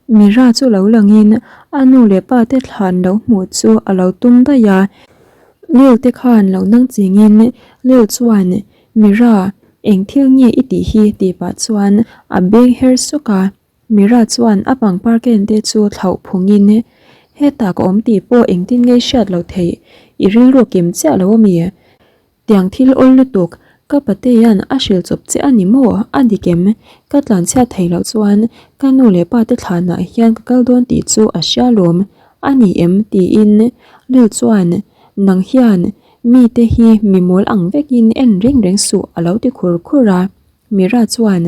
Mira chu lo langin a nu leh pa te thlan lo hmuh chu a lo tum daih a. Lil te khan lo nang chingin Lil chuan, Mira, eng thil nge i tih hi? tih pah chuan a beng her sawk a. Mira chuan a pangpar ken te chu thlauh phungin, Hetah ka awm tih pawh engtin nge i hriat loh theih? I rilru kim chiah lo ami? Tiang thil awl lutuk, ka patea'n a hrilh chawp che a ni maw? A dik em? Ka tlanchhiat thei loh chuan ka nu leh pa te thlanah hian ka kal dawn tih chu a hria lawm a ni em? tiin Lil chuan nang hian mite hi mi mawl ang vekin en reng reng suh a lo ti khur khur a. Mira chuan,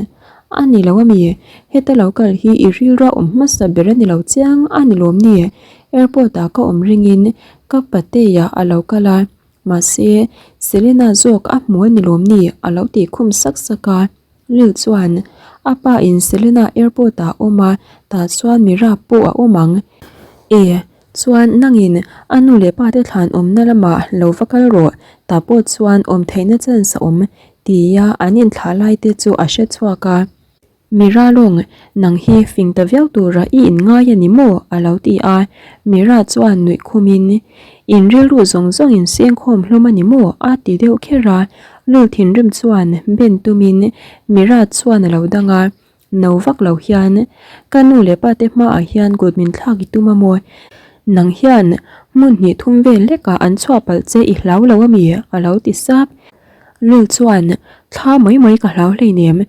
A ni lo a mi? Heta lo kal hi i rilru a awm hmasa ber a ni lo chiang a ni lawm ni? Airport ah ka awm ringin ka patea a lo kal a. Mahse, Selena zawk a hmu a ni lawm ni? a lo tih khum sak sak a. Lil chuan, A pa in Selena airport ah a awm a, tah chuan Mira pawh a awm ang. E, chuan nangin a nu leh pa te thlan awmna lamah lo va kal rawh, tah pawh chuan awm theihna chance a awm, tia an inthlah lai te chu a hre chhuak a. Mira lawng, nang hi fing ta viau tura i inngai a ni maw? a lo ti a. Mira chuan nuih khumin, In rilru zawng zawng in sengkhawm hlawm a ni maw? a ti deuh kher a. Lul thinrim chuan ben tumin Mira chuan a lo dang a. No vak lo hian, Ka nu leh pa te hmaah hian kut min thlak i tum a maw? Nang hian hmun hnih thum vel lekah an chhuah palh che i hlau lo a mi? a lo ti sap. Lul chuan, Thla mai mai ka hlau hleinem.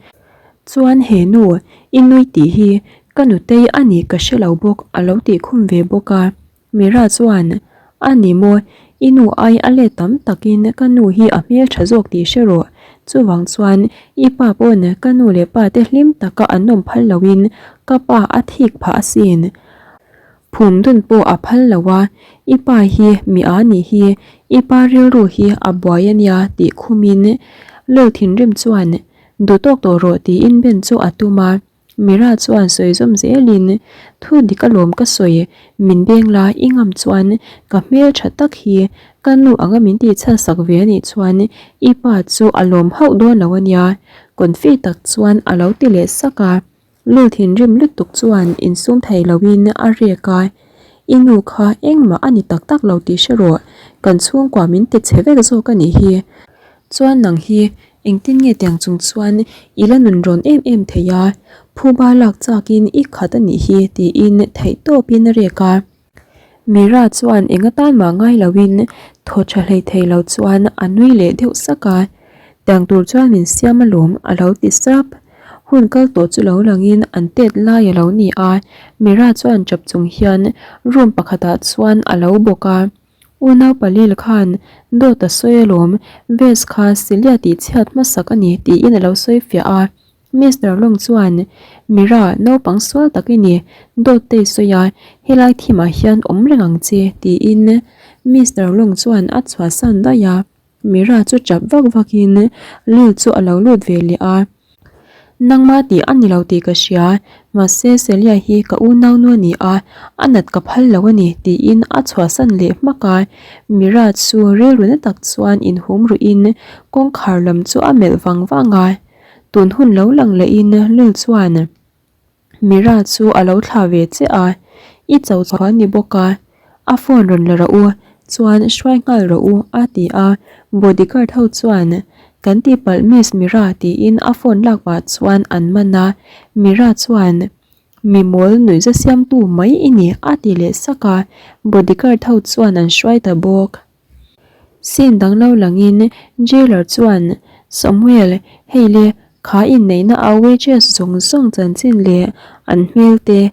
Chuan he nu i nui tih hi ka nutei a nih ka hre lo bawk a lo tih khum ve bawk a. Mira chuan, A ni maw, i nu ai a let tam takin ka nu hi a hmel tha zawk tih hre rawh. Chuvang chuan i pa pawn ka nu leh pa te hlim taka an awm phal loin ka pa a thik phah asin. Phum dun pawh a phal lo a, i pa hi mi a nih hi, i pa rilru hi a buai a nia tih khumin Lel thinrim chuan Duh tawk tawh rawh tiin Ben chu a tum a, Mira chuan sawi zawm zelin, Thu dik alawm ka sawi, min beng la i ngam chuan ka hmel tha tak hi ka nu anga min tih chhan sak ve anih chuan i pa chu a lawm hauh dawn lo ania confi tak chuan a lo ti leh sak a. Lul thinrim lutuk chuan insum thei loin a rek a, I nu kha engmah a ni tak tak lo tih hre rawh, kan chhungkua min ti chhe vek zawk a nih hi. Chuan nang hi engtin nge tiang chung chuan i la nun rawn em em thei a, phuba lak chakin i khat a nih hi tiin theihtawpin a rek a. Mira chuan eng atan mah ngai loin thaw tha hlei thei lo chuan a nui leh deuh sak a, Tiang tur chuan min siam alawm a lo ti sap. Hun kal tawh chu lo langin an tet lai a lo ni a, Mira chuan chap chung hian room pakhatah chuan a lo bawk a. Unau Palil khan dawt a sawi alawm, vest kha Celia tih chhiat hmasak a ni tiin a lo sawi fiah a. Mister Long chuan, Mira, naupang sual tak i ni, dawt te i sawi a, helai thimah hian awm reng ang che tiin Mister Long chuan a chhuahsan daih a. Mira chu chap vak vakin Lil chu a lo lut ve leh a. Nangma tih a ni lo tih ka hria, mahse Celia hi ka unaunu a ni a, a nat ka phal lo a ni tiin a chhuahsan leh hmak a. Mira chu rilru na tak chuan inhum ruhin kawngkhar lam chu a melh vang vang a. Tun hun lo lang lehin Lil chuan. Mira chu a lo thlah ve che a, i cho chuan ni bawk a, a phone rawn la rawh u, chuan hruai nghal rawh u a ti a, bodyguard ho chuan kan tihpalh Miss Mira tiin a phone lak pah chuan an man a, Mira chuan mi mawl nuihza siamtu mai i ni a ti leh sak a, bodyguard ho chuan an hruai ta bawk. Scene dang lo langin jailer chuan Samuel, hei le, kha inneihna a wages zawng zawng chanchin leh an hmel te,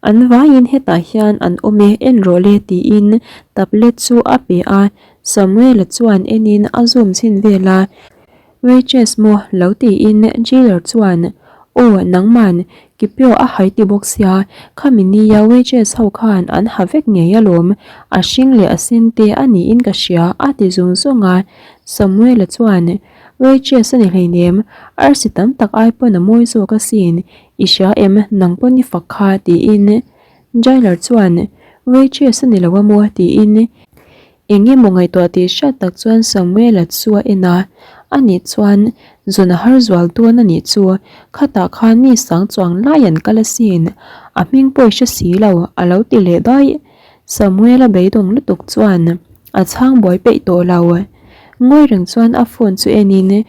an vaiin hetah hian an awm e, en rawh le tiin tablet chu a pe a, Samuel-a chuan enin a zoom chhin vel a. Waitress maw lo tiin jailer chuan Aw nangman Kipio a hai ti bawk sia, khami nia waitress ho khan an ha vek ngei alawm, a hring leh a sen te a niin ka hria a ti zung zung a. Samuel-a chuan Waitress a ni hleinem, arsi tam tak ai pawn a mawi zawk asin, i hria em nang pawn i fak kha tiin jailer chuan Waitress a ni lo a maw tiin Eng emaw ngaihtuah tih hriat tak chuan Samuela chu a en a, ani chuan Zun a har zual dawn a nih chu, khatah khan mi sang chuang lai an kal asin, a hming pawh i hre si lo, a lo ti leh daih. Samuel-a beidawng lutuk chuan a chhang buai peih tawh lo. Ngawi reng chuan a phone chu enin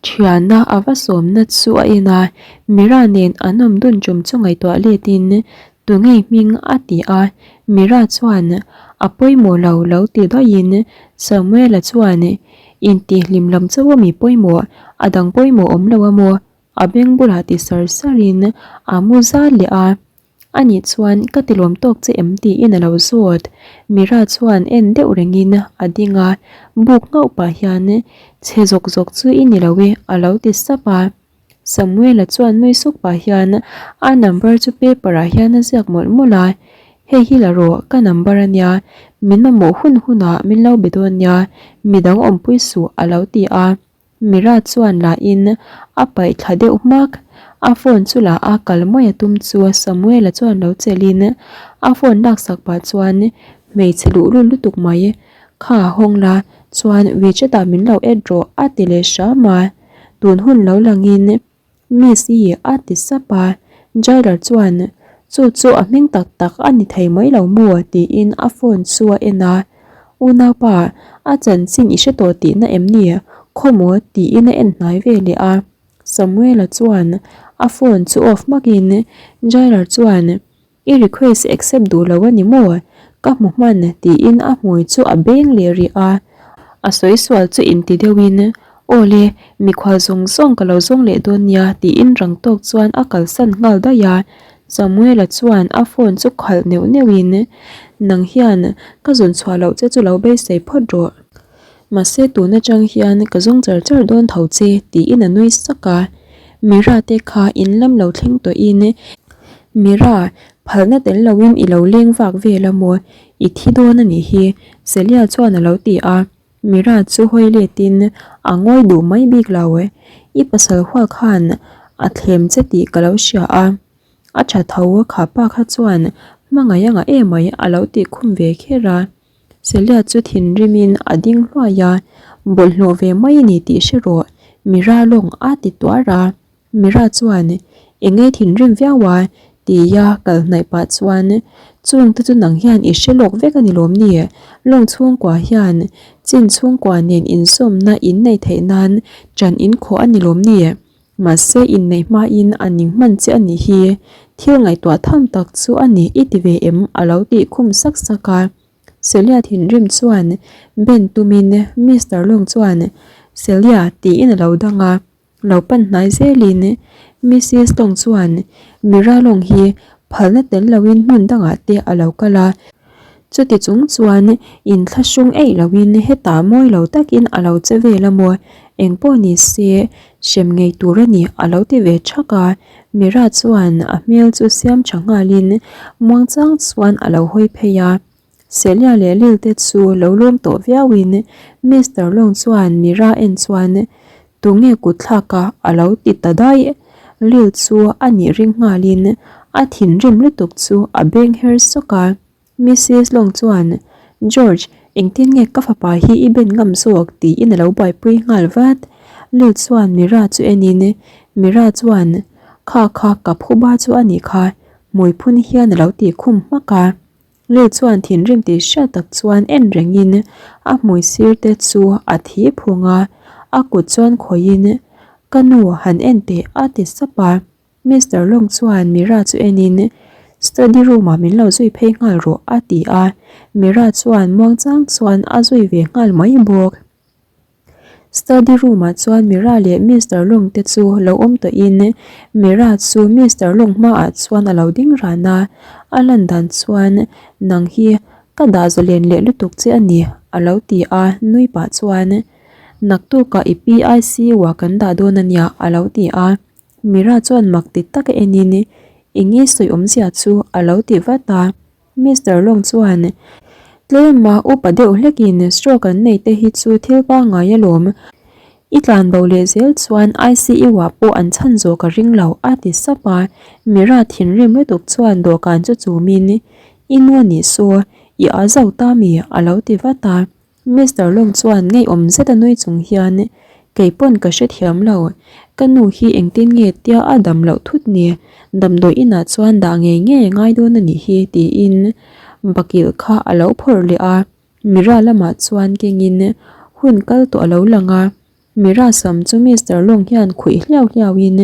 thiana a va sawmna chu a en a, Mira nen an awm dun tum chu ngaihtuah letin Tu ngei hming a ti a, Mira chuan a pawimawh lo lo ti daihin Samuela chuan intihhlim lam chauh a mi pawimawh, a dang pawimawh awm lo a maw? A beng bulah ti sar sarin a mu zal leh a, Anih chuan ka ti lawm tawk che em tiin a lo zawt. Mira chuan en deuh rengin a ding a, buk nghauh pah hian chhe zawk zawk chu i ni lo e a lo ti sap a. Samuela chuan nui suk pah hian a number chu paper ah hian a ziak mawlh mawlh a, Hei hi la rawh, ka number a nia, min mamawh hun hunah min lo be dawn nia, midang awmpui suh a lo ti a. Mira chuan la in a paih thla deuh hmak, a phone chu la a kal mai a tum chu Samuela chuan lo chelh in a phone laksak pah chuan hmeichhe luhlul lutuk mai kha hawng la chuan WeChat ah min lo add rawh a ti leh hram a. Tun hun lo langin Miss i a ti sap a, Jailer chuan chu chu a hming tak tak a ni thei mai lo maw tiin a phone chu a en a, Unaupa a chanchin i hre tawh tihna em ni? Khawmaw tiin a en hnai ve leh a, Samuela chuan a phone chu off hmakin Jailer chuan I request accept duh lo a ni maw? Ka hmu hman tiin a hmui chu a beng leh rih a. A sawi sual chu inti deuhin, Aw le, mikhual zawng zawng ka lo zawng leh dawn nia tiin rang tawk chuan a kalsan nghal daih a. Samuela chuan a phone chu khalh neuh neuhin, Nang hian ka zawn chhuah loh che chu lo beisei phawt rawh. Mahse tun atang hian ka zawng char char dawn tho che tiin a nui sak a. Mira te kha in lam lo thleng tawhin Mira, phalna tel loin i lo leng vak vel a maw? I thi dawn a nih hi, Celia chuan a lo ti a. Mira chu hawi letin a ngawi duh mai bik lo. I pasal hual khan a thlem che tih ka lo hria a. A tha tho kha pa kha chuan hmangaih a ngah emai a lo tih khum ve kher a. Celia chu thinrimin a ding hluai a, bawlhhlawh ve mai a ni tih hre rawh, Mira lawng a ti tuar a. Mira chuan, Eng ei thinrim viau a? tia kal hnaih pah chuan, Chung te chu nang hian i hre lawk vek a ni lawm ni? Lawng chhungkua hian chin chhungkua nen inzawmna in neih theih nan ṭan in khawh a ni lawm ni? Mahse inneih hmain a ning hman che a nih hi, thil ngaihtuah tham tak chu a ni i ti ve em? a lo tih khum sak sak a. Celia thinrim chuan Ben tumin Mister Long chuan Celia tiin a lo dang a, lo pan hnai zelin Missis Long chuan Mira Long hi phalna tel loin hmun dangah te a lo kal a, Chuti chung chuan inthlahrung eih loin hetah mawi lo takin a lo che vel a maw? Engpawh ni se, hrem ngei tur a ni a lo ti ve thak a. Mira chuan a hmel chu siam tha nghalin muangchang chuan a lo hawi phei a. Celia leh Lil te chu lo lawm tawh viauin Mister Long chuan Mira en chuan Tunge kut thlak a a lo ti ta daih. Lil chu a nih ring nghalin a thinrim lutuk chu a beng her sawk a. Missis Long chuan, George, engtin nge ka fapa hi i ben ngam zawk? tiin a lo buaipui nghal vat. Lil chuan Mira chu enin, Mira chuan, Kha kha ka phuba chu a nih kha, hmui phun hian a lo tih khum hmak a. Lil chuan thinrim tih hriat tak chuan en rengin a hmui sir te chu a thi phung a, a kut chuan khawihin, Ka nu, han en teh a ti sap a. Mister Long chuan Mira chu enin, Study room ah min lo zui phei nghal rawh a ti a, Mira chuan muangchang chuan a zui ve nghal mai bawk. Study room ah chuan Mira leh Mister Long te chu lo awm tawhin Mira chu Mister Long hmaah chuan a lo ding ran a, a lan dan chuan nang hi ka dah zawlen leh lutuk che a ni a lo ti a nui pah chuan naktukah i PICU ah kan dah dawn a nia a lo ti a, Mira chuan mak ti tak a enin eng nge sawi awmzia chu a lo ti vat a. Mister Long chuan, Tlema upa deuh hlekin stroke an nei te hi chu thil pangngai alawm. I tlan bo leh zel chuan ICU ah pawh an chhan zawh ka ring lo, a ti sap a. Mira thinrim lutuk chuan dawhkan chu chumin, I nu a nih saw, i a zo ta mi? a lo ti vat a. Mister Long chuan ngeiawm zet a nui chung hian, Kei pawn ka hrethiam lo. Ka nu hi engtin nge tia a dam loh thut ni? Damdawi inah chuan dah ngei ngei a ngai dawn a nih hi tiin bakilh kha a lo phawrh leh a. Mira lamah chuan kengin hun kal tawh a lo lang a. Mira sam chu Mister Long hian khuih hliau hliauin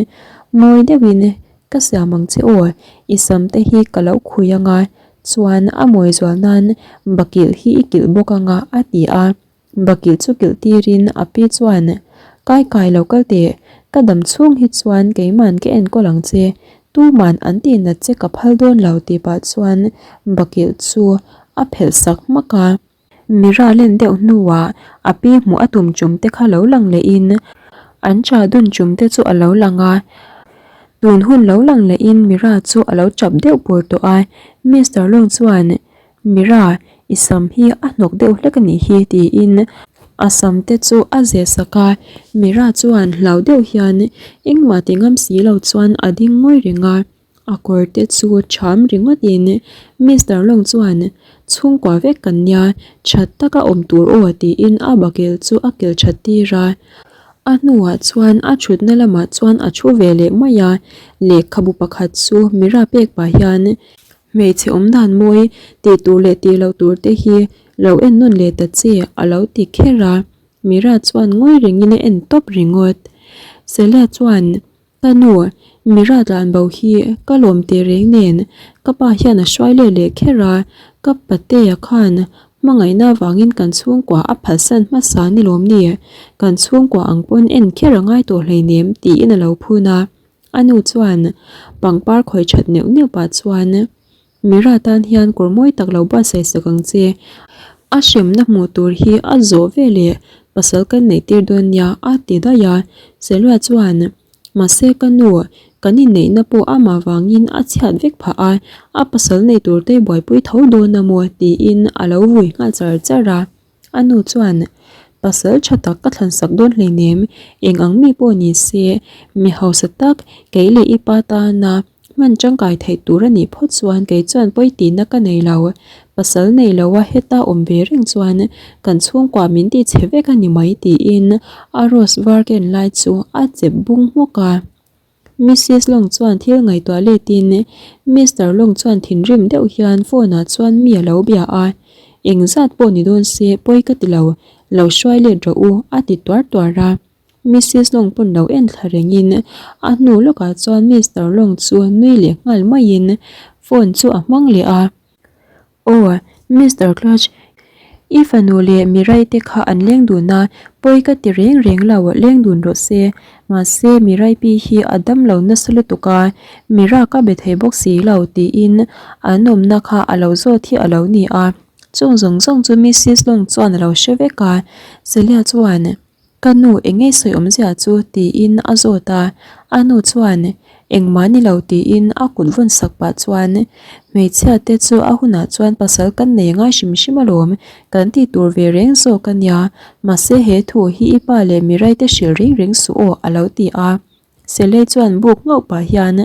mawi deuhin ka siam ang che aw, i sam te hi ka lo khuih anga chuan a mawi zual nan bakilh hi i kilh bawk anga a ti a. Bakilh chu kilh tirin a pi chuan, Kai kai lo kal teh, ka dam chhung hi chuan keiman ka enkawl ang che, tuman an tih nat che ka phal dawn lo tih pah chuan bakilh chu a phelh sak hmak a. Mira len deuh hnuah a pi hmuh a tum chum te kha lo lang lehin an cha dun chum te chu a lo lang a. Tun hun lo lang lehin Mira chu a lo chap deuh pur tawh a, Mister Long chuan Mira, i sam hi a hnawk deuh hlek a nih hi tiin a sam te chu a zeh sak a, Mira chuan hlau deuh hian engmah ti ngam si lo chuan a ding ngawi reng a, a kawr te chu ṭham ringawt in Mister Long chuan chhungkua vek kan nia, ṭhat taka awm tur aw tiin a bakil chu a kel ṭhat tir a, a hnuah chuan a ṭhutna lamah chuan a ṭhu ve leh mai a, lehkhabu pakhat chu Mira pek pah hian Hmeichhe awm dan mawi tih tur leh tih loh tur te hi lo en nawn leh ta che a lo ti kher a, Mira chuan ngawi rengin a en tawp ringawt. Celia chuan, Ka nu, Mira tlan bo hi ka lawm teh reng nen ka pa hian a hruai leh leh kher a, ka patea khan hmangaihna avangin kan chhungkua a phalsan hmasa ni lawm ni, kan chhungkua ang pawn en kher a ngai tawh hleinem tiin a lo phun a. A nu chuan pangpar khawi that neuh neuh pah chuan Mira tan hian kawr mawi tak lo buatsaih sak ang che. A hremna hmuh tur hi a zawh ve leh pasal kan neih tir dawn nia a ti daih a. Selua chuan Mahse ka nu, kan inneihna pawh amah vangin a chhiat vek phah a, a pasal nei tur te buaipui tho dawn a maw tiin a lo vui nghal char char a. A nu chuan, Pasal tha tak ka thlan sak dawn hleinem, eng ang mi pawh ni se, mi hausa tak kei leh i pa tana hman tangkai theih tur a nih phawt chuan kei chuan pawi tihna ka nei lo. Pasal nei lo a heta awm ve reng chuan kan chhungkua min ti chhe vek a ni mai tiin a rose var ken lai chu a chep bung hmawk a. Missis Long chuan thil ngaihtuah letin Mister Long chuan thinrim deuh hian phone ah chuan mi a lo bia a, Engzat pawh ni dawn se pawi ka ti lo, lo hruai let rawh u a ti tuar tuar a. Missis Long pawn lo en thla rengin a hnu lawkah chuan Mister Long chu nui leh nghal maiin phone chu a hmang leh a. Aw, Mister Clutch, i fanu leh Mirai te kha an leng dun a, pawi ka ti reng reng lo, leng dun rawh se. Mahse, Mirai pi hi a dam lo nasa lutuk a, Mira ka be thei bawk si lo, tiin an awmna kha a lo zawt hi a lo ni a. Chung zawng zawng chu Missis Long chuan a lo hre vek a, Celia chuan, Ka nu eng nge sawi awmzia chu tiin a zawt a, a nu chuan engmah ni lo tiin a kut vawn sak pah chuan hmeichhia te chu a hunah chuan pasal kan nei ngai hrim hrim alawm kan tih tur ve reng zawk a nia mahse he thu hi i pa leh mirai te hrilh reng reng suh aw a lo ti a. Sele chuan buk ngauh pah hian,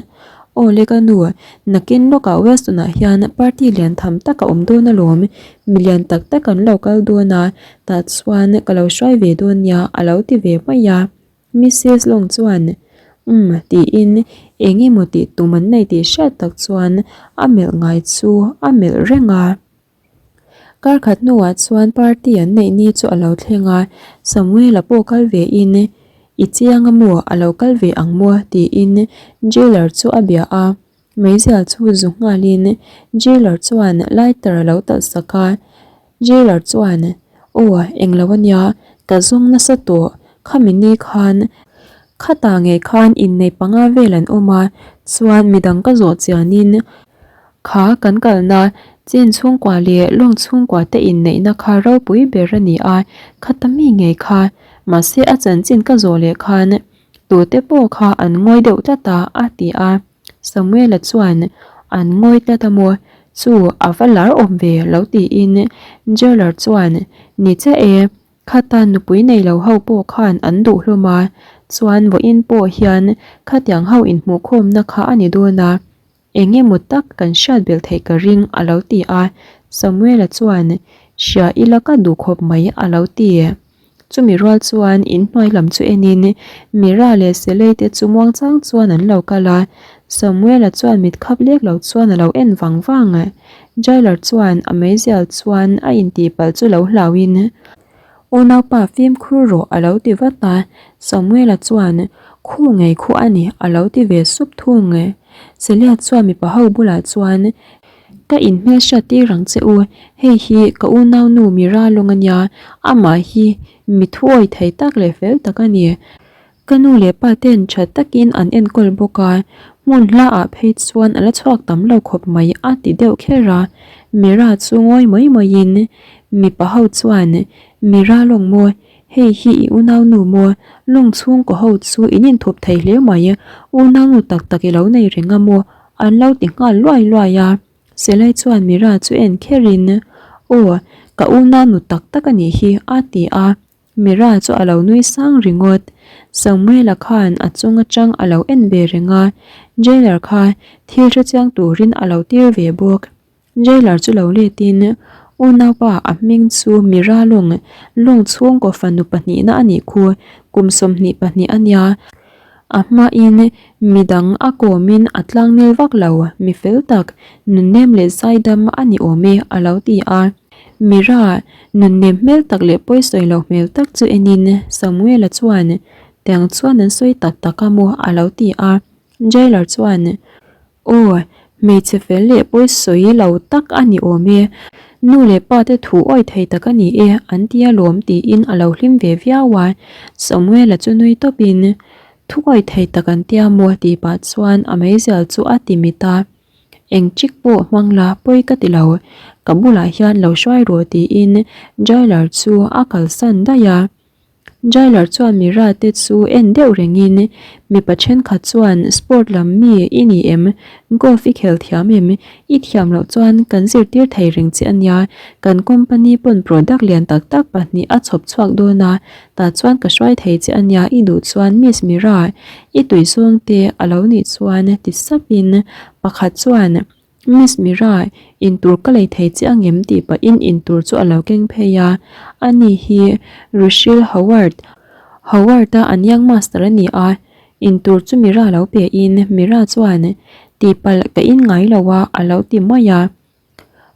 Aw le ka nu, nakin lawkah Weston-ah hian party lian tham tak a awm dawn alawm, mi lian tak tak an lo kal dawn a, tah chuan ka lo hruai ve dawn nia a lo ti ve mai a. Missis Long chuan, Umm tiin eng emaw tih tum an nei tih hriat tak chuan a melh ngai chu a melh reng a. Kar khat hnuah chuan party an neih ni chu a lo thleng a, Samuel-a pawh kal ve in, I chiang a maw, a lo kal ve ang maw? tiin jailer chu a bia a, meizial chu zu nghalin jailer chuan lighter a lo talh sak a, jailer chuan, Aw, englo a nia, ka zawng nasa tawh, khami ni khan khatah ngei khan innei panga vel an awm a, chuan midang ka zawh chianin Kha kan kalna chin chhungkua leh lawng chhungkua te inneihna kha ropui ber a ni a, khata mi ngei kha. Mahse a chanchin ka zawh leh khan tute pawh kha an ngawi deuh tlat a, a ti a. Samuela chuan, An ngawi tlat a maw? Chu a va lar awm ve lo tiin Jailer chuan, Ni chiah e, khata nupui nei lo ho pawh khan an duh hlawm a, chuan vawiin pawh hian khatiang ho inhmuhkhawmna kha a ni dawn a, Eng emaw tak kan hriat belh theih ka ring a lo ti a, Samuela chuan, Hria ila ka duh khawp mai a lo ti. Chumi rual chuan in hnuai lam chu enin Mira leh Selei te chu muangchang chuan an lo kal a, Samuela chuan mit khap lek lo chuan a lo en vang vang. Jailer chuan a meizial chuan a intihpalh chu lo hlauhin, Unaupa fimkhur rawh a lo ti vat a, Samuela chuan, Khu ngei khu a ni a lo ti ve sup thung. Celia chuan mipa ho bulah chuan, Ka inhmelhriat tir ang che u, hei hi ka unaunu Mira lawng a nia, amah hi mi thuawi thei tak leh fel tak a ni. Ka nu leh pa ten tha takin an enkawl bawk a, hmun hla ah phei chuan a la chhuak tam lo khawp mai a ti deuh kher a. Mira chu ngawi mai maiin mipa ho chuan, Mira lawng maw, hei hi i unaunu maw, lawng chhungkaw ho chu in inthup thei hle mai, unaunu tak tak i lo nei reng a maw An lo ti nghal luai luai a, Selai chuan Mira chu en kherin, Aw, ka unau nu tak tak a nih hi, a ti a. Mira chu a lo nui sang ringawt. Samuela khan a chung atang a lo en ve reng a, Jailer kha thil hrechiang turin a lo tir ve bawk. Jailer chu lo letin, Unaupa, a hming chu Mira Lung, Lung chhungkaw fanu pahnihna a nih khu, kum 22 a nia. A hmain midang a kawmin a tlangnel vak lo, mi fel tak, nunnem leh zaidam a ni awm e, a lo ti a. Mira, nunnem hmel tak leh pawisawi lo hmel tak chu enin Samuela chuan, Tiang chuan an sawi tak tak a maw? a lo ti a. Jailer chuan, Aw, hmeichhe fel leh pawisawi lo tak a ni awm e. Nu leh pa te thu awi thei tak a ni e, an ti alawm tiin a lo hlim ve viau a. Samuela chu nui tawpin, Thu awi thei tak an tia maw tih pah chuan a meizial chu a ti mit a. Eng chik pawh hmang la pawi ka ti lo, ka bulah hian lo hruai rawh tiin jailer chu a kalsan daih a. Jailer chuan Mira te chu en deuh rengin, Mipa thenkhat chuan sport lam mi i ni em? Golf i khel thiam em? I thiam loh chuan kan zirtir thei reng che a nia, kan company pawn product lian tak tak pahnih a chhawp chhuak dawn a, tah chuan ka hruai thei che a nia i duh chuan Miss Mira, i tui zawng te a lo nih chuan ti sapin pakhat chuan Miss Mira, intur ka lei thei che angem tih pahin intur chu a lo keng phei a, ani hi Rushil Howard, Howard-a an young master a ni a, intur chu Mira lo pe in Mira chuan tihpalh ka in ngai lo a a lo ti mai a.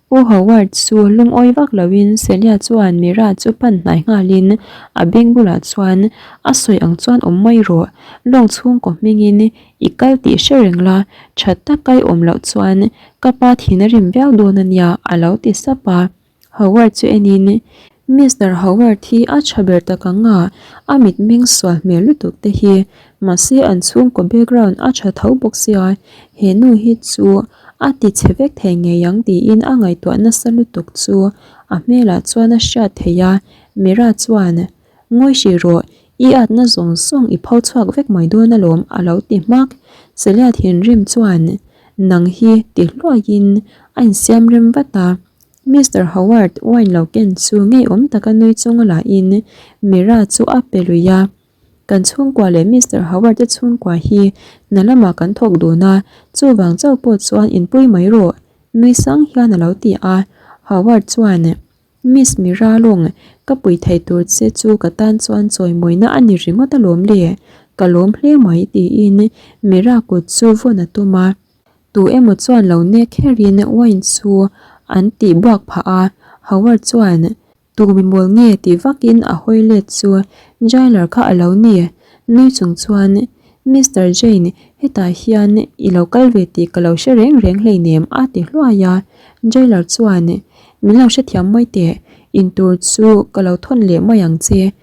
Pu Howard chu lungawi vak loin Celia chuan Mira chu pan hnai nghalin a beng bulah chuan a sawi ang chuan awm mai rawh, lawng chhungkaw hmingin I kal tih hre reng la, tha taka i awm loh chuan ka pa thin a rim viau dawn a nia, a lo ti sap a. Howard chu enin, Mister Howard hi a tha ber tak ang a, a mitmeng sual hmel lutuk te hi, mahse an chhungkaw background a tha tho bawk sia, he nu hi chu a ti chhe vek thei ngei ang tiin a ngaihtuah nasa lutuk chu a hmelah chuan a hriat theih a, Mira chuan, Ngawi hrih rawh, i atna zawng zawng i pho chhuak vek mai dawn alawm a lo ti hmak. Celia thinrim chuan nang hi ti hluaiin a insiam rem vat a. Mister Howard wine lo ken chu ngeiawm taka nui chunga lahin Mira chu a pe lui a. Kan chhungkua leh Mister Howard te chhungkua hi hna lamah kan thawk dun a, chuvang chauh pawh chuan inpui mai rawh nui sang hian a lo ti a. Howard chuan Miss Miralong, ka pui thei tur che chu ka tan chuan chawimawina a ni ringawt alawm le, ka lawm hle mai tiin Mira kut chu vawn a tum a. Tu emaw chuan lo nek kherin wine chu an tih buak phah a, Howard chuan Tu mi mawl nge tih vakin a hawi let chu Jailer kha a lo ni, nui chung chuan Mister Jane, hetah hian i lo kal ve tih ka lo hre reng reng hleinem a ti hluai a, Jailer chuan Min lo hrethiam mai teh, intur chu ka lo thawn leh mai ang che.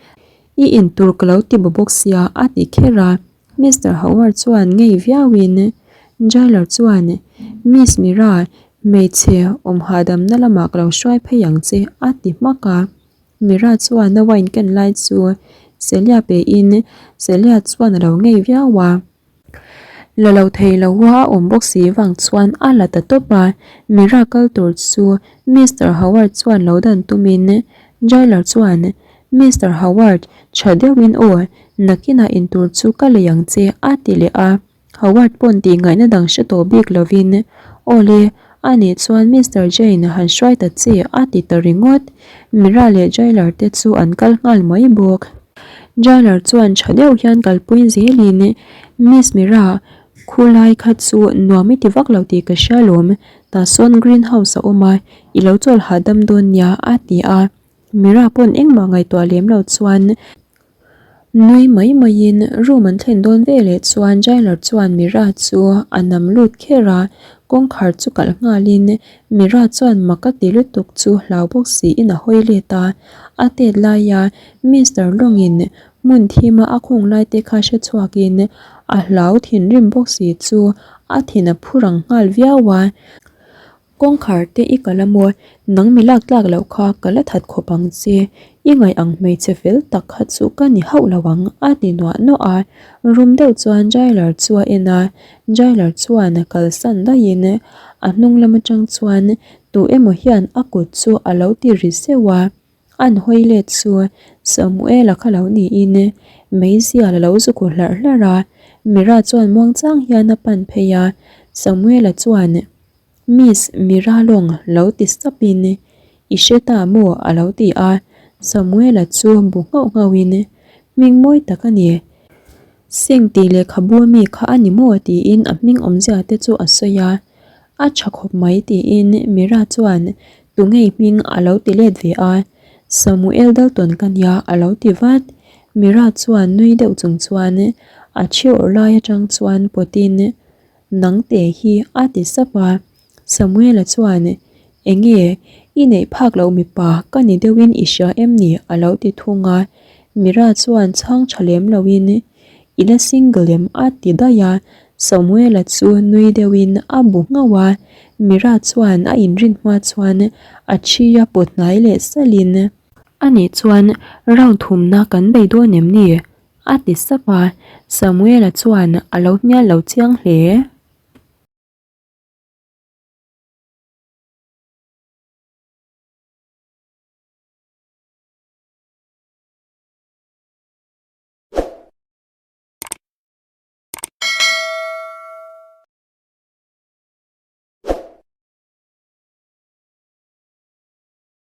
I intur ka lo ti baw bawk sia a ti kher a, Mister Howard chuan ngei viauin Jailer chuan Miss Mira, hmeichhe awm hahdamna lamah ka lo hruai phei ang che a ti hmak a. Mira chuan a wine ken lai chu Celia pein Celia chuan a lo ngei viau a. La lo thei lo a a awm bawk si vang chuan a la ta tawp a, Mira kal tur chu Mister Howard chuan lo dan tumin Jailer chuan Mister Howard, tha deuhin aw, nakinah intur chu ka lei ang che a ti leh a. Howard pawn tih ngaihna dang hre tawh bik lovin, Awle, A nih chuan Mister Jane han hruai ta che a ti ta ringawt. Mira leh Jailer te chu an kal nghal mai bawk. Jailer chuan tha deuh hian kalpui zelin, Miss Mira, khulai kha chu nuam i ti vak lo tih ka hria lawm. Tah sawn green house a awm a, i lo chawl hahdam dawn nia a ti a. Mira pawn engmah ngaihtuah lem lo chuan Nui mai maiin room an thlen dawn veleh chuan Jailer chuan Mira chu a nam lut kher a, kawngkhar chu kalh nghalin Mira chuan mak a ti lutuk chu hlau bawk siin a hawi let a, a tet laia Mister Lawngin hmun thima a khung lai te kha hre chhuakin a hlau thinrim bawk si chu a thin a phu rang nghal viau a. Kawngkhar te i kal a maw? Nang mi lak tlak loh kha ka la that khawp ang che. I ngaih ang hmeichhe fel tak kha chu ka ni hauh lo ang, a ti nuah nuah a. Rum deuh chuan Jailer chu a en a, Jailer chuan kalsan daihin a hnung lam atang chuan tu emaw hian a kut chu a lo ti ri zeuh a. An hawi let chu Samuela kha lo niin meizial a lo zu khu hlarh hlarh a. Mira chuan muangchang hian a pan phei a, Samuela chuan. Miss Mira lawng lo ti sapin i hre ta maw a lo ti a, Samuela chu bu nghauh nghauhin hming mawi tak a ni. Sing tih lehkhabu ami kha a ni maw tiin a hming awmzia te chu a sawi a, a tha khawp mai tiin Mira chuan tungei hming a lo ti let ve a, Samuel Dalton ka nia a lo ti vat. Mira chuan nui deuh chung chuan a thi awrh lai atang chuan pawtin Nang te hi a ti sap a, Samuela chuan, Enge, i neih phak loh mipa ka ni deuhin i hria em ni? a lo ti thung a. Mira chuan chhang tha lem loin, I la single em? a ti daih a. Samuela chu nui deuhin a bu nghauh a. Mira chuan a inrin hma chuan a thi a pawt hnai leh salhin, Anih chuan round thumna kan bei dawn em ni? A ti sap a, Samuela chuan a lo hnial lo chiang hle.